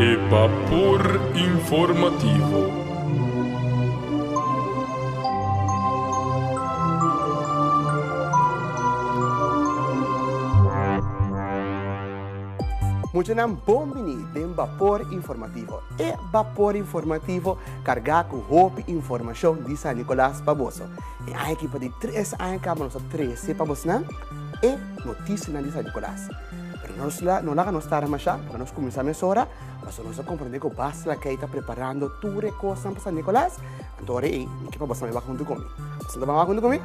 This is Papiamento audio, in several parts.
E Bapor Informativo. Muchanan bon bini den Bapor Informativo. E Bapor Informativo kargá ku hopi informashon di San Nicolas pa boso. E aña aki pa di tres aña kaba nos a trese pa bosnan e notisianan di San Nicolas. Pero nos la no laga nos tarda mashá, laga nos kuminsá mesora, pasobra nos a komprendé ku Bas Lakey ta preparando tur e kosnan pa San Nicolas. Anto ora ei, mi ke pa bosnan bai wak huntu ku mi. Bosnan ta ban wak huntu ku mi?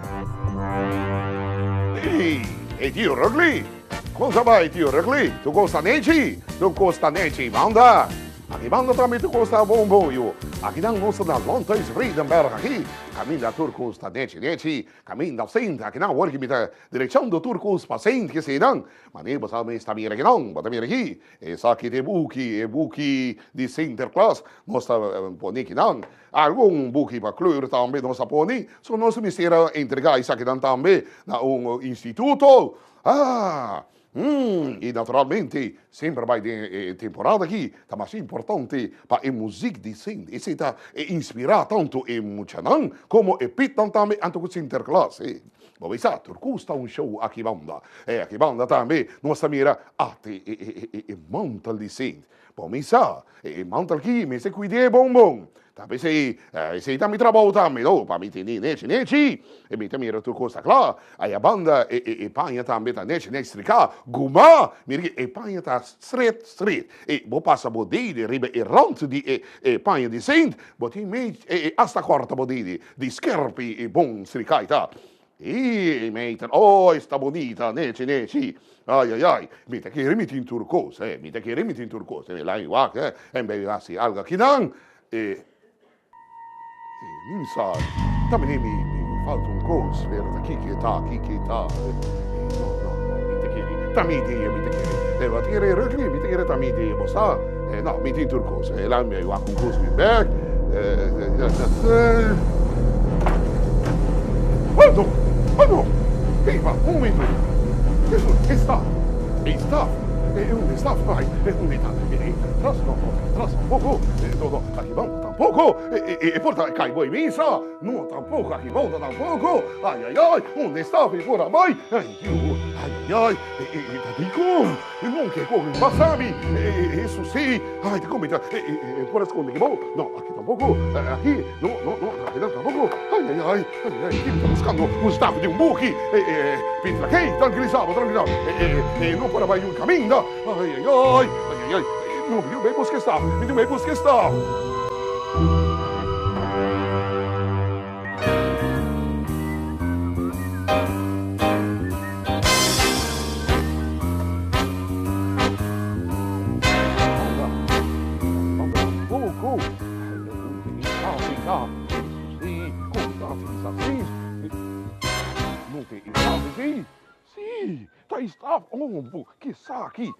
Ey, ey tio Rugly! Kon ta bai tio Rugly? Tur kos ta nechi? Tur kos ta nechi, banda! Aki banda tambe tur kos ta bon bon yu. Akinan nos ta na Landhuis Vredenberg aki, kaminda tur kos ta nechi nechi. Kaminda Sint, akinan awor ki mi ta direchando tur kos pa Sint kesinan. Mane bo sa mes ta mira akinan, bo ta mira aki. Esaki ta e buki, e buki di Sinterklaas nos ta pone akinan. Algun buki pa kleur tambe nos a pone. So nos mester a entrega esakinan tambe na un instituto. Ah! I naturalmente semper bai den e temporada aki ta mas importante pa e muzik di Sint. Esei ta e inspirá tantu e muchanan komo e pitnan tambe anto ku Sinterklaas. Bo bay sa tur kos ta un show aki banda. E aki banda tambe nos ta mira ate e mantel di Sint. Bo mi sa e mantel aki mester kuid'é bon bon. Ta p'esei, esei ta mi trabou tambe, no, pa mi tene nechi nechi. E mi ta mira tur kos ta kla. Aya banda e e paña tambe ta nechi nechi striká. Guma! Mira ki e paña ta stret stret. E bo pasa bo dede riba e rònt di e e paña di sint, bo tin mei e asta kòrta bo dede di skèrpi e bon striká i ta. E meter, oh esta bonita, nechi nechi. Ai ai ai, mi ta kere mi tin tur kos, eh, mi ta kere mi tin tur kos. E mi lai wak, eh, en bay hasi algo akinan. E, e mi sa, ta mene mi, mi falta un kos, pero ta kiko e ta, kiko e ta. E, no, no, no, mi ta kere, ta mi idea mi ta kere. E, bo ta kere Rugby, mi ta kere ta mi idea, bo sa. E, no, mi tin tur kos. E lai mi wak un kos mi bek. E, e, e, Oh no, oh no, Eva, un momento. E staf, e staf, e un staf, ai, e un ta, e tras, no, no, tras tampoco, no, no, aki banda tampoco, e por ta cai boy misa, no, tampoco, aki banda tampoco, ai, ai, ai, un staf e por a bai, ai, yu, ai, ai, ai, e ta dicon, no ke con pasami, e su si, ai, ta con mi ta, e por a sconde ki bo, no, aki tampoco, aki, no, no, no, aki tampoco, ai, ai, ai. Chi ta buscando un staf di un buki? Pitra key, tranquilisa bo, tranquilisa bo. E no por a bai un caminda. Ai, ai, ai, ai, ai, no, mi tin bay busca e staf, mi tin bay busca e staf. Sí, con ta bisa sí. No te sabe sí. Sí, ta staf ombo ki saki.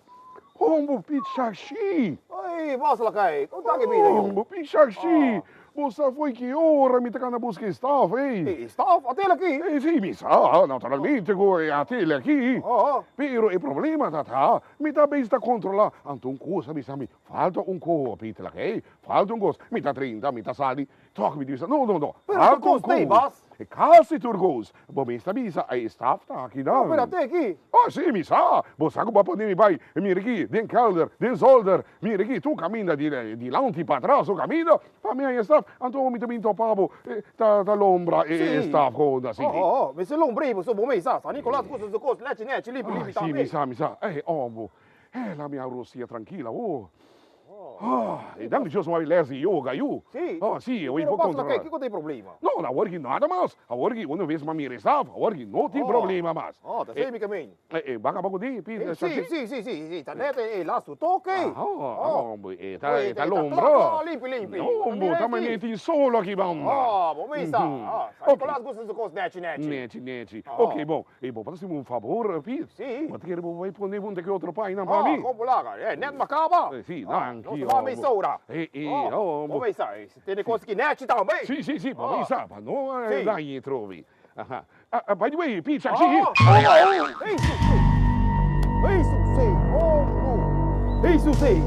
Ombo pichashi. Oi, bos la kai. Con ta ki bida yo? Ombo pichashi. Bo sa foi ki ora mi ta kana busca e staf, ei. E staf? A tele aki? Eh, sí, mi sa, naturalmente cu a tele aki. Pero e problema ta ta, mi ta bezig ta controla. Anto un cosa mi sa mi, falta un coho, Peter la kai. Falta un cos, mi ta 30, mi ta sali. Tok mi ta bisa, no, no, no. Pero tur cos t'ey, bas. Casi tur cos. Bo mes ta bisa, e staf ta aki nan. No, pero at'e aki. Oh, si, mi sa. Bo sa cu bo a pone mi bay, mira aki, den kelder, den zolder. Mira aki, tur caminda di dilanti patras, tur caminda pa mi haña staf. Anto mi ta bin topa bo, ta lombra e staf con asina. Oh, oh, oh. Mester lombr'ey, pasobra bo mes sa. San Nicolas gusta su cos lechi nechi, limpi, limpi tambe. Si, mi sa, mi sa. Ey, oh, bo. La mi a rosia trankila, oh. Ah, e danki Dios no a les di yoga yu. Sí. Ah, sí, Pero por basta controlar. kiko ta e problema? No, awor ki nada mas. Awor ki una vez m'a mira e staf, awor ki no tin problema mas. Oh, ta esei mi camin. E, e, baka bako di, pi, Sí, sí, sí, sí, sí, ta net e lastu toke. Ah, hombre, e ta, e ta Kla, lombra. kla, limpi, limpi. No, hombre, ta mane tin solo aki banda. Ah, bo misa. Ah, San Nicolas gusta su cos nechi, nechi. Nechi, nechi. Ok, bon. E bo por hasi mi un fabor, Piet? Sí. Bo ta kere bo bai pone un de ki otro painan pa mi? Ah, kon bo laga? E, net m'a kaba. Sí, danki. Nos ta bai mesora. E, e, oh. Bo mesa, si tene kos ki nechi tambe. Sí, sí, sí, bo mesa, pa no daña e trobi. Aha. By the way, Piet, Oh, sí. oh, oh. Ei, su, sí. Ei, su, sí. Oh, no. Ei, su, sí.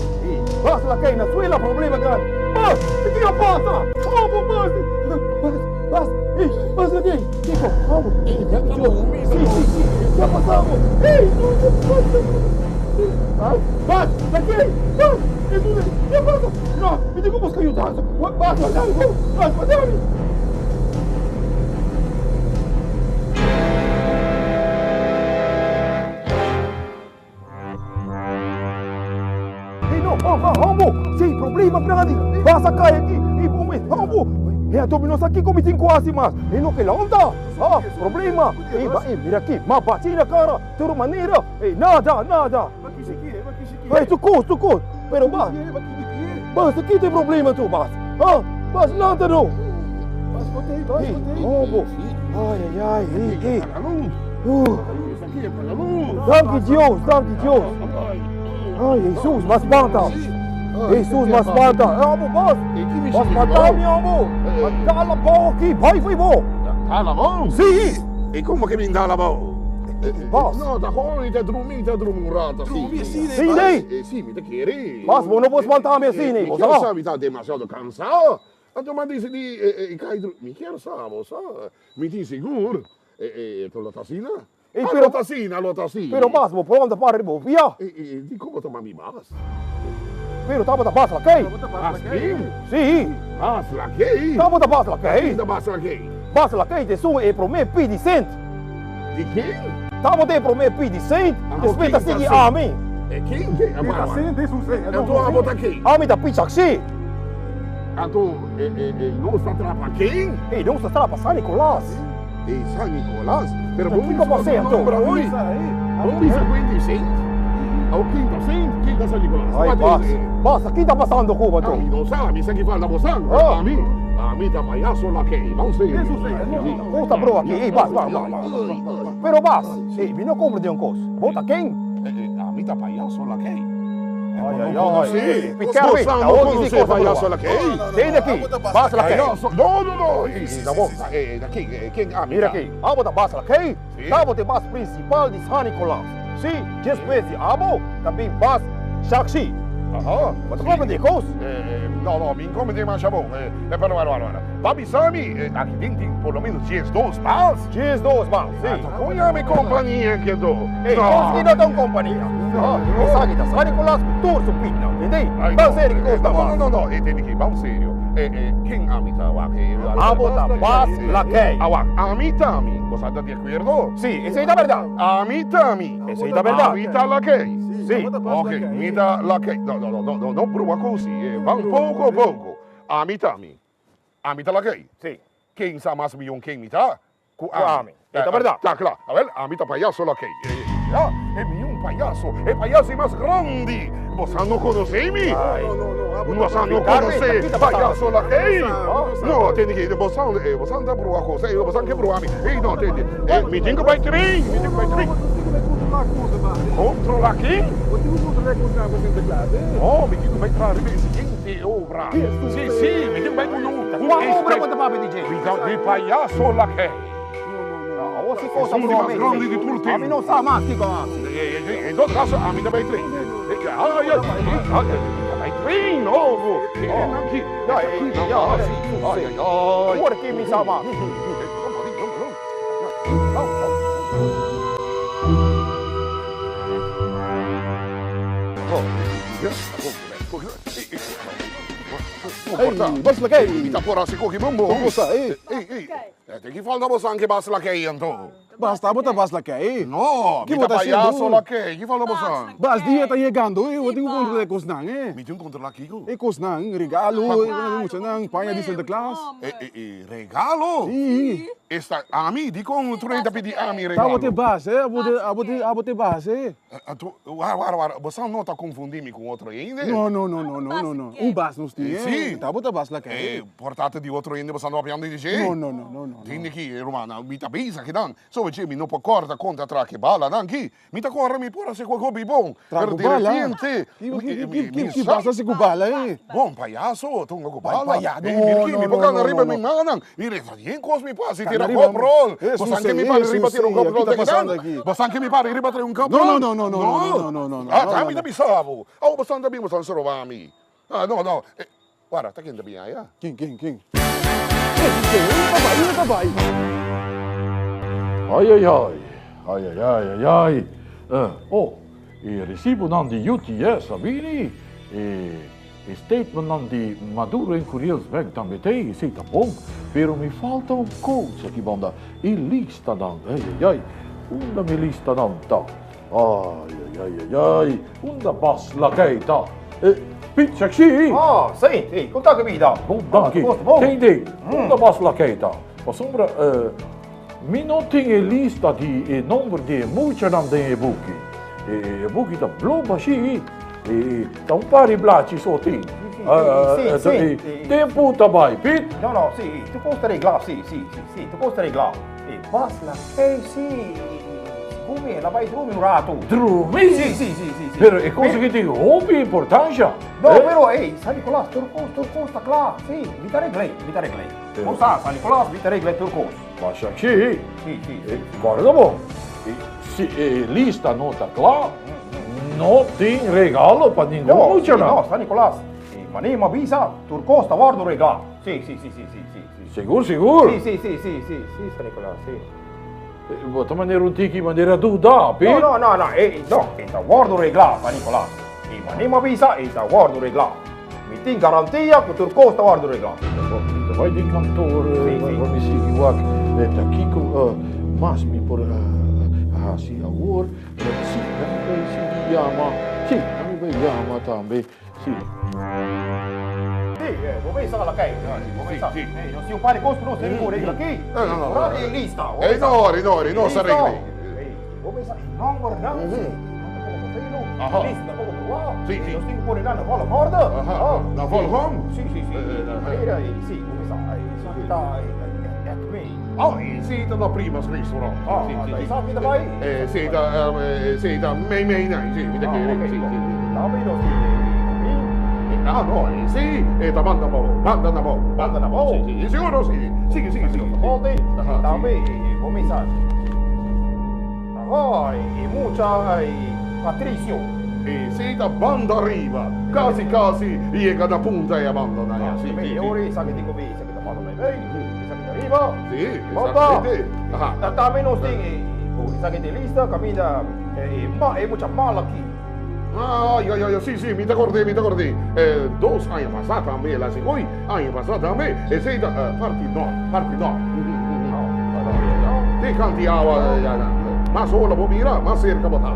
Bas lakay na suela problema grandi. Bas, kiko a pasa? Abo bas. Bas, bas, ey, bas lakay. Kiko, abo. Ey, Si, si, si. Ki a pasa bo? Ey, no, no, bas. Bas, bas, lakay. Bas, Jesus, ki a pasa? No, mi tin ku buska yudansa. Bas, wardami, bas, wardami. Hey no, oh, oh, hombo, si problema grandi, bas a kai aki, hey bo mes, hombo, hey anto mi no sa kiko mi tin ku hasi mas, hey loke lanta, ah, problema, hey ba, hey mira aki, ma bachi na kara, tur manera, hey nada, nada, hey tur kos, tur kos, pero bas, bas, kita e problema anto bas, ah, bas lanta no, hey, hombo, ay ay ay, hey, hey, Danki Dios, danki Dios. Ay, Jesus, mas spanta. Jesus, mas spanta. Amo, bas. Mas spanta mi, amo. Dala bou aki, bai foi bo. Dala bou? Si. E como que min dala bou? Bas. No, ta gewoon ta drumi, ta drumi un rato así. Si, nee. Si, mi ta kere. Bas, bo no por spanta mi así, nee. Mi kier sa mi ta demasiado cansado. Anto mi a dicidi kai drumi. Mi kier sa, bo sa. Mi tin sigur. E e lo ta asina? Ey, Ah, pero- lo ta asina, lo ta asina. Pero bas, bo por anda para riba bo pia. E e di como ta mami bas? Pero tabata bas lakey. Bas kin? Sí. Bas lakey? Tabata bas lakey. Kin ta bas lakey? Bas lakey ta esun e promé pi di sint. Di kin? Tabata e promé pi di sint, Anto despues ta kin ta sigui sint? ami. E kin kin? Kin ta sint esun sint. Anto abo ta kin? Ami ta pi chakshi. Anto e e e nos ta trapa kin? Ey, nos ta trapa San Nicolas. Ey, San Nicolas? Pero bo Kiko bisa pasé otro anto? nomber awoy. Bo bisa Quinty Saint? Awo Quinto Saint? Quinta San Nicolas. Ay, Wat bas. is, Bas, ki ta pasando ku bo Ah, anto? mi no sa, mi sa ki falta bo san. Oh. Ami, ami ta payaso lakey. Ban serio. Kos ta bro aki. Ey, bas, bas, bas. Pero bas, ey, mi no comprende un kos. Bo ta ken? Ami ta payaso lakey. Ay, ay, No ay. conocí. Pi Kerwin, Bo sa no awor ki si conoce kos ta payaso proba. lakey. Tende aki, bas lakey. Payaso, no, no, no. Ey, ta bo, eh, ta ken, eh, ken ami Mira ta? aki, abo ta bas lakey, Sí. ta bo ta e bas principal di San Nicolas. Sí, despues di abo ta bin bas Shakshi. Aha. Bo ta comprende e kos? No, no, mi comprende masha bon. Pero, bueno, bueno, bueno. Pa bisa mi, aki den tin por lo menos diesdos mas. Diesdos mas, sí. Anto kon yama e kompania aki anto? Ey, kos ki no ta un kompania. No, esaki ta San Nicolas ku tur su pitnan, tende? Ban serio ki kos ta No, bas. no, no, no, tende ki, ban serio. Ken ami ta wak? Abo ta bas lakey. A wak, ami ta mi. Bo sa ta di akuerdo? Sí, esei ta bèrdat. Ami ta mi. Esei ta bèrdat. Ami ta lakey. Sí. Ok, mi ta lakey. No, no, no, no, no brua ku si. Ban poko poko. Ami ta mi. Ami ta lakey. Sí. Ken sa mas mion ken mi ta? Ku Ku ami. E ta bèrdat. Ta kla. Awel, ami ta payaso lakey. Ya, e mion payaso. E payaso e mas grandi. Bosa no konosé mi? Bosa no konosé payaso lakey? No, tende ki bosa, bosa ta brua kos. Bosa ke brua mi. Ey, no, tende. Mi tin ku bai tren. Mi tin ku bai tren. Kontrolá ken? Oh, mi tin ku bai traha riba e siguiente obra. Sí, sí, mi tin ku bai ku un. Kua obra bo ta papia di dje? Mi ta di payaso lakey. Awor si kos a Esun di brua mas mi. grandi di tur tempu. Ami no sa mas kiko a hasi. En todo caso, ami ta bai tren. Ai, ai, ai, mi ta bai tren, nobo. Aki, aki, ai, ai, ai. Awor ki mi sa mas. Ey, bas lakey. Mi ta por hasi koki bombo. Kon sa, ey. Ey, ey. Te ki falta bo san ke bas lakey anto? Bas ta bo ta bas lakey? No, Ki mi bo ta ta haciendo? payaso lakey. Ki falta bo san? Bas dia ta yegando, ey. Bo tin ku kontrola e kosnan, eh. Mi tin ku kontrola kiko? E kosnan, regalo, e muchanan, paña di Sinterklaas. E, e, e, regalo? Si. Esta, ami? Dikon tur hende ta pidi ami Ta regalo? bo te bas, eh. Abo te, abo te, abo te bas, eh. Anto, wara, wara, wara. Bo san no ta konfundi mi ku otro hende? No, no, no, no, no, no, no. Un bas nos tin, eh. Si. Ta bo ta bas la kei. E por tata di otro hende bosan no papiando di dje? No, no, no, no, no. Tende ki, rumannan, mi ta bisa kinan. Sobe dje mi no por kòrda konta tra ki balanan ki. Mi ta kòrda mi por hasi kua hopi bon, Tra pero ku bala? direpente Ki, mi, ki, mi, ki, mi ki sa. bas hasi ku bala ei? Bon payaso, tunga ku Bai bala. payado, Ei, mira no, ki, no, mi por no, kana no, riba no, mi no. mannan. Mira, ta bien kos mi por hasi, Kana tira riba kop rol. Hesus, Bosan ke mi para Hesus, riba tira un kop ki rol ta te kinan? pasando aki? Bosan ke mi para riba tira un kop No, rol? no, no, no, no, no, no, no, no, no, Ah, no, ta no, mi ta no. bisa bo. Awo bosan ta bin bosan stroba mi. Ah, no, no. Eh, wara, ta ken ta bin aya? Ken, ken, ken? Hesus, ey, ta bai, ey ta bai. Ai ai ai, ai ai ai ai ai. Eh, oh, e recibonan di UTS a bini, e e statementnan di Maduro en Curiel's Bank tambe t'ey, esey ta bon, pero mi falta un cos aki banda, e listanan, ai ai ai, unda mi listanan ta? Ai ai ai ai ai, unda Bas Lakei ta? E, Piet Sexy! Ah, sí, sí, kon ta ku bida? Bon, danki. Kost bon. Tende, unda Bas Lakei ta? Pasobra mi no tin e lista di e nomber di e muchanan den e buki. E buki ta blo bashí, e ta un par di blachi so tin. Sí, sí, sí. Tempu ta bai, Piet. No, no, sí, tur kos ta reglá, sí, sí, sí, sí, tur kos ta reglá. E bas la sí, sigur mi, el a bai drumi un rato. Drumi? Sí, sí, sí, sí, sí. Pero e cosa aki tin hopi importancia. No, pero ey, San Nicolas, tur cos, tur cos ta cla. Sí, mi ta regl'é, mi ta regl'é. Bo sa, San Nicolas, mi ta regl'é tur cos. Masha sí. Sí, sí, sí. Corda bo, si e lista no ta cla, no tin regalo pa ningun No, mucha sí, nan. no, San Nicolas, e mane mi a bisa, tur cos ta wordo reglá. Sí, sí, sí, sí, sí, sí. Sigur, sigur. Sí, sí, sí, sí, sí, sí, San Nicolas, sí. Bo ta manera un tiki manera duda, Pi. No, no, no, no, e, no, e ta wordo reglá, San Nicolas. E mane mi a bisa, e ta wordo reglá. Mi tin garantia ku tur kos ta wordo reglá. Mi ta bai den kantoor pa mi sigui wak ta kiko mas mi por hasi awor. Sí, nan mi bai sigui yama. Sí, nan mi bai yama tambe. Sí. Sí, bo mesa la kei. Bo mesa. Ei, nos tin un par di kos ku nos tin ku regla aki. Ora di lista. Ei no, ei no, ei no sa regla. Ei, bo mesa e nombernan. Sí. Nan ta poko vervelu. Lista ta poko bruá. Sí, sí. Nos tin ku pone nan na volgorde. Aha. Na volgorde? Sí, sí, sí. Manera, sí, bo mesa. Esaki ta Edwin. Oh, sí, ta na prima restaurant. Ah, esaki ta bai? Sí, ta, sí, ta mei mei nan, sí, mi ta kere, sí, sí. Tambe nos tin e Ah, no, sí, e ta banda abou, banda na abou. Banda na abou? Sí, sí, seguro, sí. Sigui, sigui, sigui. Tambe bo mesa. Aha, e mucha Patricio. E sí, ta banda ariba, casi, casi yega na punta e a banda na ya, sí, sí. E ora esaki tin ku bi, esaki ta banda mei mei, esaki ta ariba. Sí, exactamente. Aha. Tambe nos tin e esaki tin lista caminda e mucha Malaki. Ah, ya, ya, ya, sí, sí, mi ta acordé, mi ta acordé. Dos aña pasá tambe el a haci, uy, aña pasá tambe, esey ta parti nort, parti nort. Te canti awa, ya, ya, mas ola bo mira, mas cerca bo ta.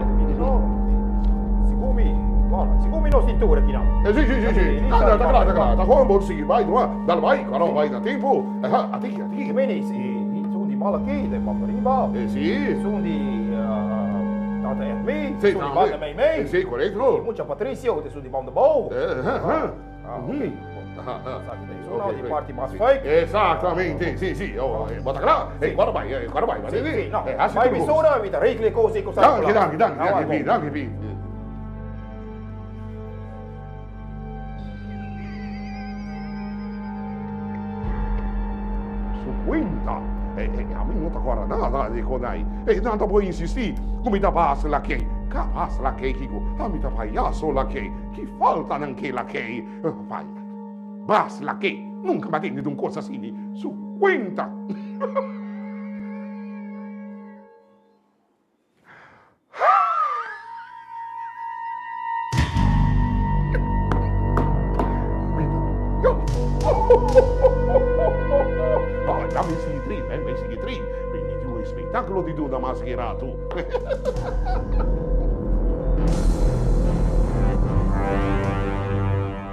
Segun mi, bueno, segun mi nos tin tur aki nan. Sí, sí, sí, sí, ta cla, ta cla, ta gewoon bo sigui bai, no, dal bai, cuando bai na tempo, aha, atiki, atiki. Jiménez, esun di Malaki, de Papariba, Sí. esun di Tata Edmé, Sí, esun di tambe. Banda Mei Mei, Sí, correcto. e mucha Patricio, esun di Banda Bou. Ah, ok. Aha, aha. Esaki ta esun nou di Ok, parti mas sí. fake. Exactamente, sí, sí. Oh, bota cla. Sí. Guarda bai, guarda bai, Sí, sí, no. Haci Bai tur cos. misora, mi ta regla e cos ei cu sa Danki, Nicolas. danki, danki, Nou, danki, bon. Pi, danki, Pi. Su cuenta. E, e, a mi no ta corda nada di con ai. E nan ta por insisti cu mi ta bas lakey. Ca bas lakey kico? A mi ta payaso lakey. Ki falta nan ke lakey? Vaya. Bas lakey. Nunca mi a tende di un cos asini. Su cuenta. Ya mi sigui trin, mi sigui trin. Mi tin un espectáculo di duna mas ki rato.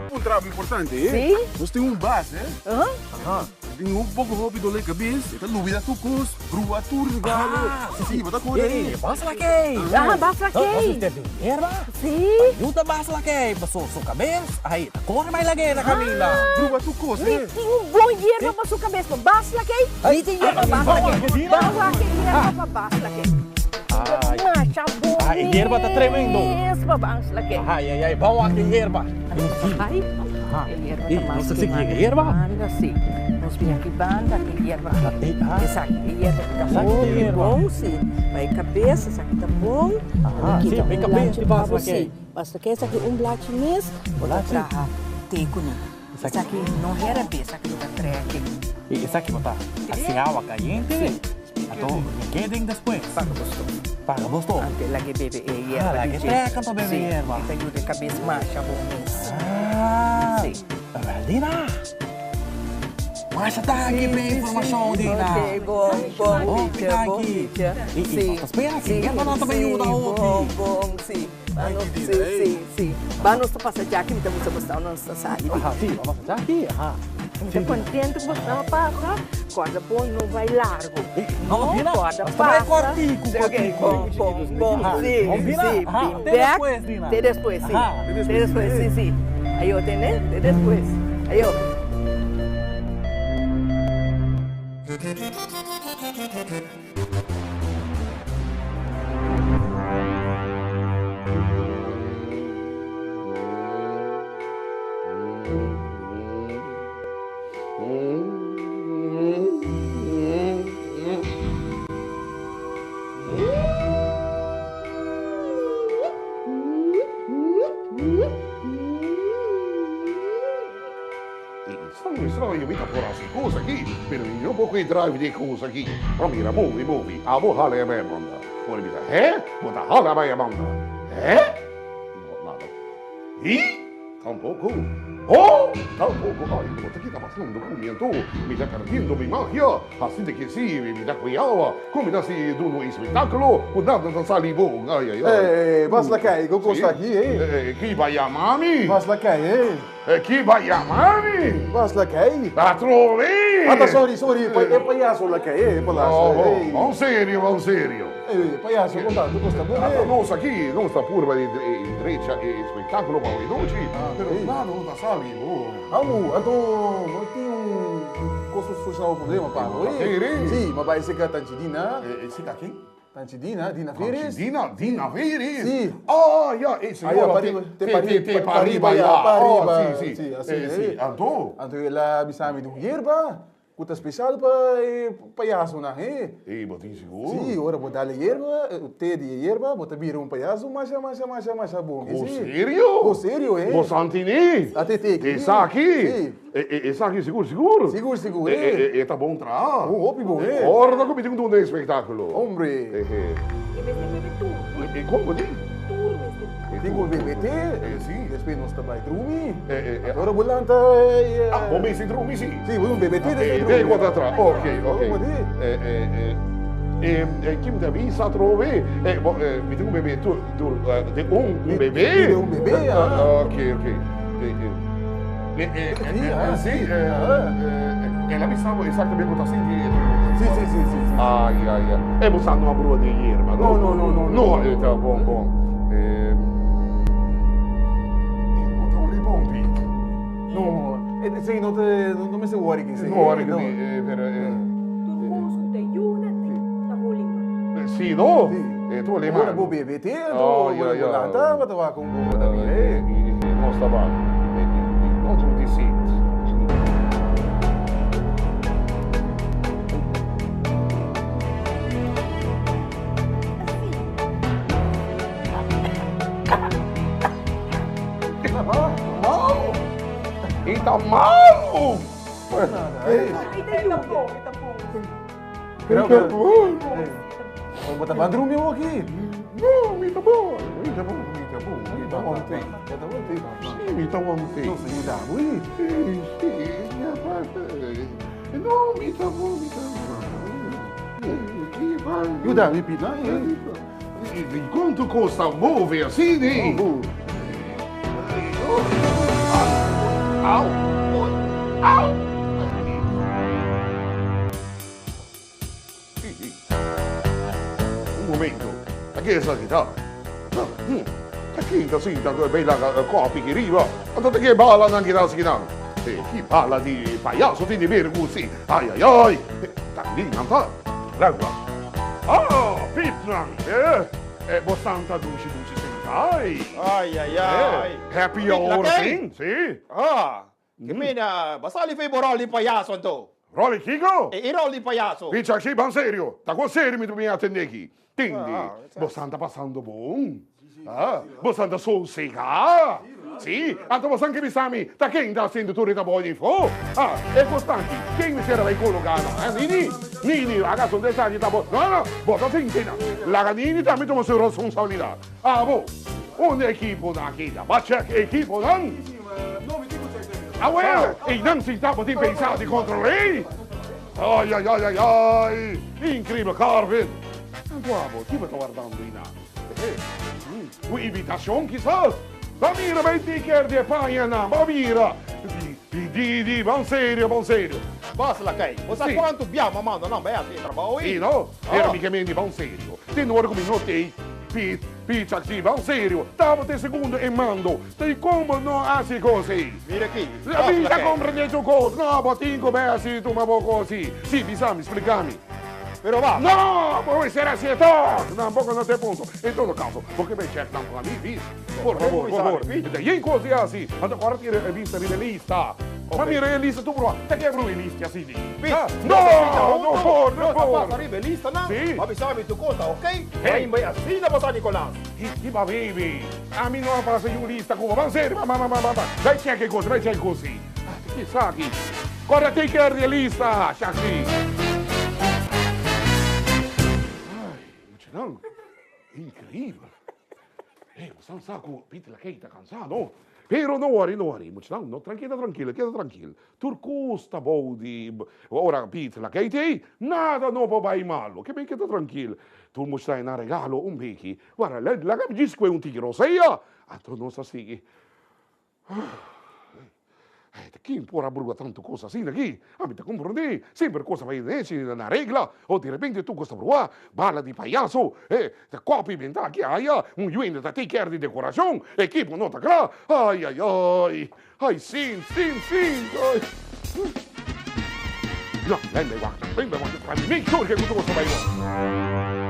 Puntra. puntra importante, eh? Si. Nos tin un bas, eh? Aha. Aha. Tin un poco hopi dolor cabes, e ta lubida tur cos, brua tur regalo. Ah, Si, si, bo ta corda Ei, eh? bas lakei. Aha, bas lakei. Nos mester di un yerba. Si. Pa yuda bas lakei, paso su cabes, ai, ta core bai lag'é na caminda. Brua tur cos, Mi eh? tin un bon yerba pa su cabes, pa bas lakei. Mi tin yerba pa bas lakei. Bas lakei, yerba pa bas lakei. Masha bon Ai, e yerba ta tremendo. mes pa bas lakei. Ai, ai, ai, ban wak e yerba. Ai, e yerba ta mas Nos ta ki sigui manda e yerba? Banda, si. Nos bin aki banda, aki yerba. Esaki, e yerba ki ta Esaki ta hopi yerba. bon, si. Pa e kabes, esaki ta bon. Aha, Kita si, pa e un kabes blachi di bas pa bo, lakei. si. Basta ke esaki un blachi mes, bo ta Blachi? traha te kuné. Esaki. Esaki no hera be, esaki bo ta trek. I esaki bo ta hasi awa kayente? Si. Anto mi ke den despues? Paga bo stof. Paga bo stof. Anto lag'e bebe e yerba Ah, lag'e di dje. trek anto bebe Si, yerba. e ta yuda e kabes masha bon mes. Ah. Si. Wel Dina. Masha danki p'e informashon Dina. Ok, bon, bon Hopi picha, bon danki. picha. I Si. nos ta spera ki Si, yerba nan ta bay si, yuda hopi. Bon, bon, si. Ba nos, si, si, si. Ba nos ta pasa djaki, mi ta gusta bo sta nos ta sali. Aha, si, ba pasa djaki, aha. Mi ta contento cu bo sta pasa. Corda bo no bay largo. No, Dina, corda nos ta bay pasa. cortico, Ok, cortico. bon, bon, bon. Aha, Si, bon, Dina, si. aha, Bin te bek. despues, Dina. Te despues, si. Aha. Te despues, si, si. Ayo, tene, te despues. Ayo. Strano, strano, mi ta por hasi cos aki, pero mi no por drive di cos aki. Ma mira, movi, movi, abo hala e bay banda. Ora mi ta, hè? Bo ta hala bay banda. Hè? No, nada. I? Tampoco. Oh, tampoco. Ay, bo ta kita pasando cu mi anto? Mi ta perdiendo mi magia. Así de que sí, mi ta cuidado. Con mi ta si dunu espectáculo, cu nada ta sali bon. Ay, ay, ay. Hey, bas lakei, con Sí. ta aki, eh? Chi va chiamami? Bas lakei, eh? Chi va chiamami? Bas lakei. Patrone! Ah, sorry, sorry, e payaso lakei, eh, palazzo. No, eh. non serio, non serio. Eh, payaso, con tanto costa bene. Ah, non sa chi, non sta pure di intreccia e spettacolo ma veloci, però là non da sali, oh. Amo, anto, non tin un costo social problema, pa, Eh, eh? Sì, ma vai seca Tancidina. Eh, seca chi? Tancidina, Dina Feres. Dina, Dina Feres? Sì. Ah, ja, eh, signora, Ah, ja, te, pariba, te, te te, te, pariba, pariba, ja, ja. pariba. Oh, sì, sì. Sì, así, Eh, sì. eh. Anto? Anto, la bisami di yerba, kuta special pa payaso na, eh? Eh, ma ti sicuro? Sì, ora vou dar yerba, té de yerba, vou te um payaso, mas mas mas mas bom. Oh, serio? Oh, serio, eh? Oh, Santini? Ah, te, te, Te sa chi? Sì. E, e, e sa chi sicuro, sicuro? Sicuro, sicuro, E, eh. e, e, ta buon tra? Oh, hopi bom, eh. Guarda come ti un spettacolo. Hombre. Eh, eh. E E come di? Dico bebe té, Eh, sì. después nos tabai drumi. Eh, eh, eh. Ora volanta eh. Ah, ho messo i drumi, sì. Sì, un bebe té, Eh, después te drumi. guarda tra. Ok, ok. Come di? Eh, eh, eh. E, e chi mi avvisa trove? Eh, bo, mi tengo un bebè, tu, tu, de un bebè? De un bebè, ah. Ok, ok. Eh, eh. Eh, eh, Sì, eh, ah, sì, sì, eh, ah. eh, la pensavo esattamente cosa senti. Sì, sì, sì, sì, sì. Ai, ai, ai. E usando una prova di yerba, no? No, no, no, no, No, no. eh, buon, buon. Non li pompi. No, eh, sì, non te non mi se worry che sì. No, no. eh, per, eh, sì, no? Sì. Eh, tu le Ora mani. vou bebe té, Oh, tu ja, ja. volanta, ma va con con da Eh, mire. eh, non stava. Non tu ti senti. Mal! E tá mal! Però, però, eh, bota bandrumi aqui. No, mi tá bom, mi tá bom, mi tá bom, mi tá bom. Bota bom té. Sì, mi tá bom. Non si dá, ui. Sì, sì, No, mi tá bom, mi tá bom. Chi fa? Aiuta, mi pita, eh. Di quanto costa muoversi? Oh, oh. Au! Au! Un momento, ta ke esaki ta? Ta ken ta sinta ku e bay laga kopi aki riba? Anto ta ke balanan ki ta hasi kinan? E ki bala di payaso tin di ber ku si? Ai ai ai! Ta linan ta? Ragua. Ah, pipnan! E bo santa dushi dushi sinta ai! Ai ai ai! Happy hour sin? Si? Ah, Ke mena, bo sali fe bo rol di payaso anto? Rol di kiko? E rol di payaso. Picha aki, ban serio. Ta kon serio mi ta bin atende aki. Tende, bosan ta pasando bon? Ah, bosan ta sosega? Si, anto bosan ke bisa mi ta ken ta haciendo tur e trabou di afo? Ah, e kosnan aki, ken mester a bai koloka nan? Ah, Nini? Nini, akaso ta esaki ta bo? No, no, bo ta sinti nan. Laga Nini tambe tuma su responsabilidad. Abo, unda e ekiponan a keda? Ba check e ekiponan. Awel, einan si tabatin pensa di kontrol'é. Ai, ai, ai, ai, ai! Inkribel, Carvin! Anto abo, ki bo ta wardando einan? Un invitashon kisas? Ba mira bai tiker di e pañanan, ba mira! Di, di, di, ban serio, ban serio. Bas Lakay, bo sa kuantu bia mi a manda nan bai hasi e trabou ei? Si no, pero mi ke mende ban serio. Tin ora ku mi no t'ei. Pit, Pit, Chakchi, ban serio. Tabata e segundo en mando. Ta i kon bo no hasi kos ei? Mira aki, La bas mi ta Lakay. komprendé tur kos. No, bo tin ku bai hasi tuma bo kos si. Si, bisa mi, splika mi. Pero ba. No, bo mester hasi e tòg. Tampoco no ta e punto. En todo kaso, bo ke bai chèk nan pa mi, bis. Por favor, por favor. E ta yen kos di hasi. Anto ora tira e bista riba e lista. Ma mira e lista tur bro. Ta ke bro e lista asi di? Pit, No, no por, no Nos a por. pasa riba e lista nan. Si. Ma bisa mi tur kos ta ok. Hey. Bai asina pa San Nicolas. Hi, hi ba baby. Ami no a pasa yu lista ku bo. Ban serio, ban, ban, ban, ban, ban. Bai check e kos, bai check e kos si. Ah, ta ke esaki? Kore take care di e lista, Shakti. Ai, muchanan. Increíbel. Hey, bo san sa ku Pete Lakey ta kansa, no? Pero no worry, no worry, muchanan, no, keda trankil, keda trankil. Tur kos ta bou di ora Pete Lakey t'ei, nada no por bai malu. Ke men keda trankil. Tur mucha na regalo un biki. Wara, laga mi djis kue un tiki rosea, anto nos a sigui. Ay, ta ken por a bruga tantu kos asina aki? Ami ta komprondé, semper kos a bai nechi na regla, o di repente tur kos ta bruá, bala di payaso, e, ta kopi bentá aki aya, un yuende ta take care di dekorashon, ekipo no ta kla, ay, ay, ay, ay, sin, sin, sin, ay. No, ven bai wak, ven bai wak, pa mi make sure ke ku tur kos ta bai bon.